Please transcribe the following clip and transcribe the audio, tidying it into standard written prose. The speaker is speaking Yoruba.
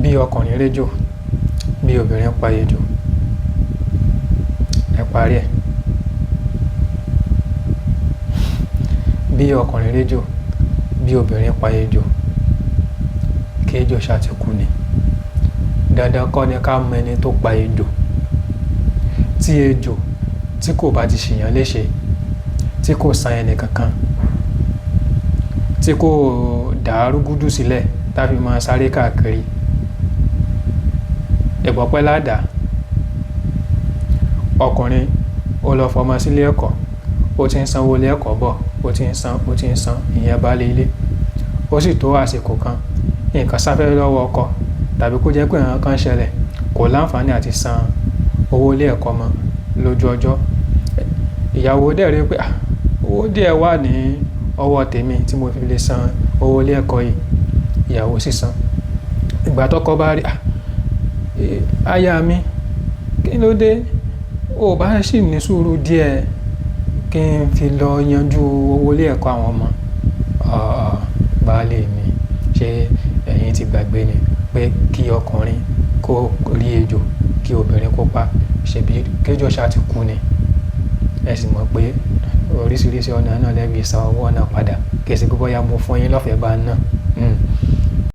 Bí ọkùnrin réjò, bí obìnrin pa ejò, ẹ parí ẹ̀. Bí ọkùnrin réjò, bí obìnrin pa ejò, kí ejò ṣá ti kú ni. Dandan kọ́ ni ká mọ ẹni tó pa ejò. Tí ejò tí kò bá ti ṣèyàn léṣe, tí kò san ẹni kankan, tí kò dá rúgúdù sílẹ̀ tá fi máa sáré káàkiri. Ẹ̀gbọ́n ládàá. Ọkùnrin ó lọ fọmọ sílé ẹ̀kọ́, ó ti ń sanwó ilé ẹ̀kọ́ bọ̀, ó ti ń san, ó ti ń san, ìyẹn baálé ilé. Ó sì tó àsìkò kan, nǹkan sáfẹ́rẹ́ lọ́wọ́ ọkọ tàbí kó jẹ́ pé nǹkan kan ṣẹlẹ̀, kò láǹfààní àti san owó ilé ẹ̀kọ́ mọ́ lójú ọjọ́. Ìyàwó dẹ̀ rí pé, à, owó díẹ̀ wà ní ọwọ́ tèmi tí mo fi lè san owó ilé ẹ̀kọ́ yìí. Ìyàwó sì san. Ìgbà tọ́kọ bá rí, à, aya mi, kí ló dé? O bá sì ní sùúrù díẹ̀ kí n fi lọ yanjú owó ilé ẹ̀kọ́ àwọn ọmọ. Àà, baálé mi, ṣé ẹ̀yin ti gbàgbé ni pé kí ọkùnrin kó rí ejò, kí obìnrin kó pa, ṣebí kéjò ṣá ti kú ni? Ẹ sì mọ̀ pé oríṣiríṣi ọ̀nà náà lẹ fi san owó náà padà. Kì í ṣe pé bóyá mo fún yín lọ́fẹ̀ẹ́ bá ń ná.